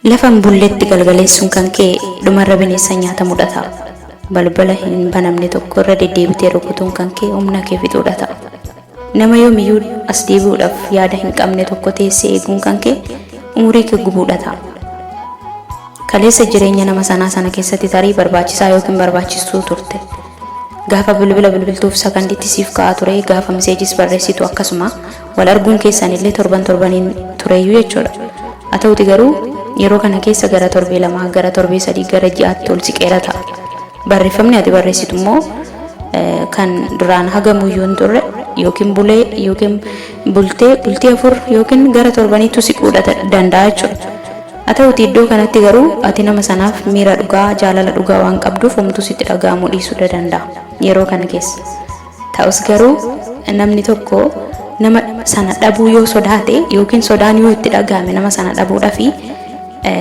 Lafa hin bulletti galgaleessuun kan kee dhumarra bineensa nyaatamudha ta'a. Balbala hin banamne tokko irra deddeebitee rukutuun kan kee humna kee fixuudha ta'a. Nama yoomiyyuu as deebi'uudhaaf yaada hin qabne tokko teessee eeguun kan kee umurii kee gubuudha ta'a. Kaleessa jireenya nama sanaa sana keessatti tarii barbaachisaa yookiin barbaachistuu turte. Gaafa bilbila bilbiltuuf sakanditti siif ka'aa ture, gaafa miseejis barreessitu akkasuma wal arguun keessan illee torban torbaniin tureeyyuu jechuudha. Haa ta'uti garuu yeroo kana keessa gara torbee lamaa, gara torbee sadii, gara ji'aatti ol siqeera ta'a. Barreeffamni ati barreessitu immoo kan duraan hagamuyyuu hin turre yookiin bulee yookiin bultee bultii 4 yookiin gara torbaniitu siquudha danda'a jechuudha. Haa ta'uti iddoo kanatti garuu ati nama sanaaf miira dhugaa, jaalala dhugaa waan qabduuf homtuu sitti dhaga'amuu dhiisuu danda'a yeroo kana keessa. Ta'us garuu namni tokko nama sana dhabuu yoo sodaate yookiin sodaan yoo itti dhaga'ame nama sana dhabuudhaafi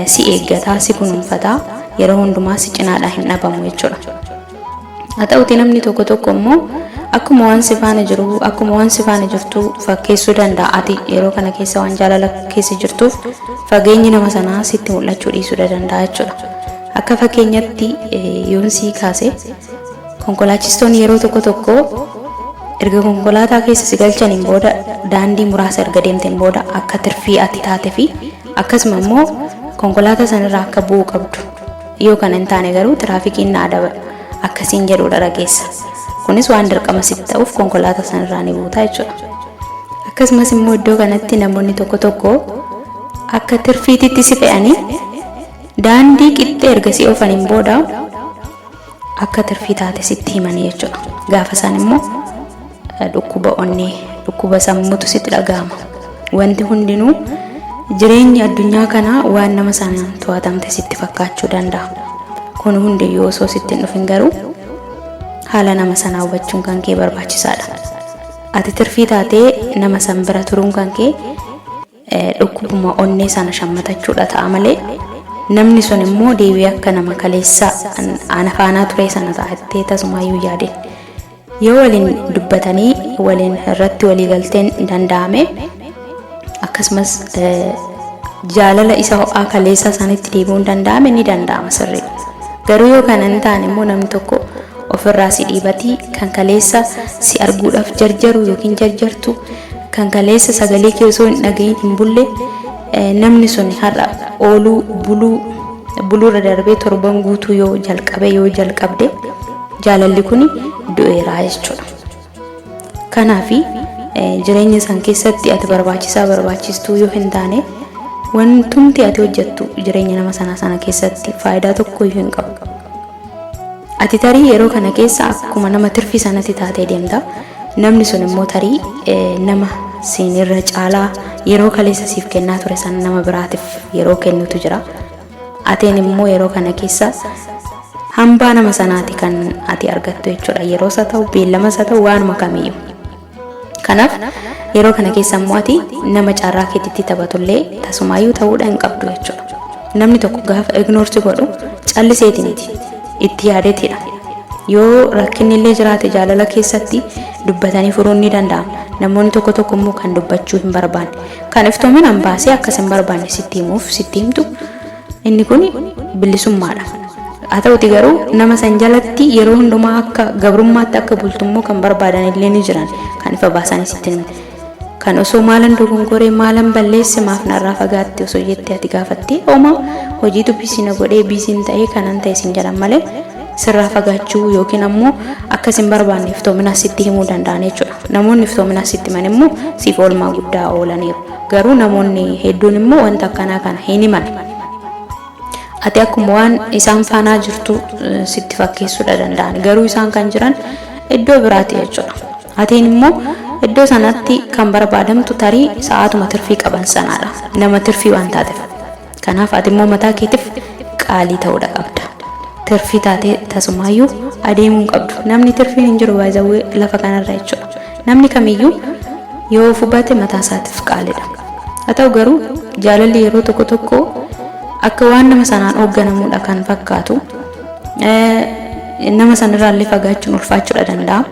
si eeggataa, si kunuunfataa, yeroo hundumaa si cinaadhaa hin dhabamu jechuudha. Haa ta'uti namni tokko tokko immoo akkuma waan si faana jiru, akkuma waan si faana jirtu fakkeessuu danda'a. Ati yeroo kana keessa waan jaalala keessa jirtuuf fageenyi nama sanaa sitti mul'achuu dhiisuu danda'a jechuudha. Akka fakkeenyatti yoon sii kaase, konkolaachistoonni yeroo tokko tokko erga konkolaataa keessa si galchaniin booda, daandii muraasa erga deemteen booda, akka tirfii ati taate fi akkasuma immoo konkolaataa sanarraa akka bu'uu qabdu, yoo kana hin taane garuu tiraafikiin na adaba akkasiin jedhudha dhageessa. Kunis waan dirqama sitti ta'uuf konkolaataa sanarraa ni buuta jechuudha. Akkasumas immoo iddoo kanatti namoonni tokko tokko akka tirfiititti si fe'anii daandii qixxee erga si oofaniin booda akka tirfii taate sitti himanii jechuudha. Gaafa isaan immoo dhukkuba onnee, dhukkuba sammuutu sitti dhaga'ama. Wanti hundinuu jireenyi addunyaa kanaa waan nama sanaan to'atamte sitti fakkaachuu danda'a. Kun hundiyyuu osoo sitti hin dhufin garuu haala nama sanaa hubachuun kan kee barbaachisaadha. Ati tirfii taatee nama san bira turuun kan kee dhukkubuma onnee sana shammatachuudha ta'a malee, namni sun immoo deebi'ee akka nama kaleessa ana faanaa ture sana ta'a tasumaayyuu yaadin. Yoo waliin dubbatanii waliin irratti walii galteen danda'ame, akkasumas jaalala isa ho'aa kaleessa isaanitti deebi'uun danda'ame, ni danda'ama sirrii. Garuu yoo kana hin taane immoo namni tokko ofirraa si dhiibatii, kan kaleessa si arguudhaaf jarjaru yookiin jarjartu, kan kaleessa sagalee kee osoo hin dhagahin hin bulle, namni sun har'a ooluu buluu buluurra darbee torban guutuu yoo jalqabe, yoo jalqabde, jaalalli kun du'eeraa jechuudha. Kanaafi jireenya isaan keessatti ati barbaachisaa, barbaachistuu yoo hin taane, wantumti ati hojjettu jireenya nama sanaa sana keessatti faayidaa tokko iyyuu hin qabu. Ati tarii yeroo kana keessa akkuma nama tirfii sanatti taatee deemta. Namni sun immoo tarii nama siin irra caalaa yeroo kaleessa siif kennaa ture sana nama biraatiif yeroo kennutu jira. Ateen immoo yeroo kana keessa hambaa nama sanaati kan ati argattu jechuudha. Yeroo isa ta'u, beellama isa ta'u, waanuma kamiyyuu. Kanaaf yeroo kana keessa immoo ati nama carraa keetitti taphatullee tasumaayyuu ta'uudha hin qabdu jechuudha. Namni tokko gaafa ignore si godhu calliseeti miti, itti yaadeetidha. Yoo rakkinni illee jiraate jaalala keessatti dubbatanii furuun ni danda'ama. Namoonni tokko tokko immoo kan dubbachuu hin barbaanne, kan iftoominaan baasee akkas hin barbaanne sitti himuuf sitti himtu, inni kun bilisummaadha. Haa ta'uti garuu nama san jalatti yeroo hundumaa akka gabrummaatti akka bultummoo kan barbaadan illee ni jiran, kan ifa baasanii sitti himan. Kan osoo maalan dogongoree, maalan balleesse, maaf narraa fagaatte osoo jettee ati gaafattee, homaa hojiitu busy na godhee, busyn ta'ee, kanan ta'e sin jedhan malee, sirraa fagaachuu yookiin ammoo akkas hin barbaanne iftoominaa sitti himuu danda'an jechuudha. Namoonni iftoominaa sitti himan immoo siif oolmaa guddaa oolaniiru. Garuu namoonni hedduun immoo wanta akkanaa kana hin himan. Ati akkuma waan isaan faanaa jirtu sitti fakkeessuudha danda'an. Garuu isaan kan jiran iddoo biraati jechuudha. Atiin immoo iddoo sanatti kan barbaadamtu tarii sa'aatuma tirfii qaban sanaadha. Nama tirfii waan taateef. Kanaaf ati immoo mataa keetiif qaalii ta'uudha qabda. Tirfii taatee tasumaayyuu adeemuu hin qabdu. Namni tirfiin hin jiru baay'ee lafa kanarra jechuudha. Namni kamiyyuu yoo of hubate mataa isaatiif qaalidha. Haa ta'u garuu jaalalli yeroo tokko tokko akka waan nama sanaan hoogganamuudha kan fakkaatu. Nama sanirraallee fagaachuun ulfaachuudha danda'a.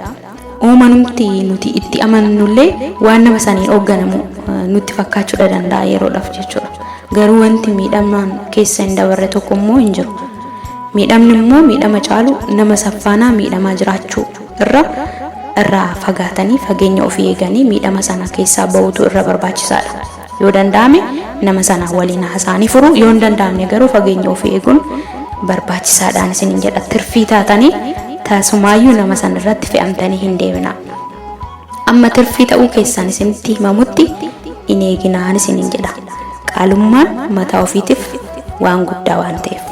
Uumanumti nuti itti amannullee waan nama saniin hoogganamu nutti fakkaachuudha danda'a yeroodhaaf jechuudha. Garuu wanti miidhamaan keessa hin dabarre tokko immoo hin jiru. Miidhamni immoo miidhama caalu nama saffaanaa miidhamaa jiraachuu irra irraa fagaatanii fageenya ofii eeganii miidhama sana keessaa ba'uutu irra barbaachisaadha. Yoo danda'ame nama sana waliin haasa'anii furu, yoo hin danda'amne garuu fageenya ofii eeguun barbaachisaadhaan isiniin jedha. Tirfii taatanii tasumaayyuu nama sana irratti fe'amtanii hin deemina. Amma tirfii ta'uu keessan isinitti himamutti hin eeginaan isiniin jedha. Qaalummaan mataa ofiitiif waan guddaa waan ta'eef.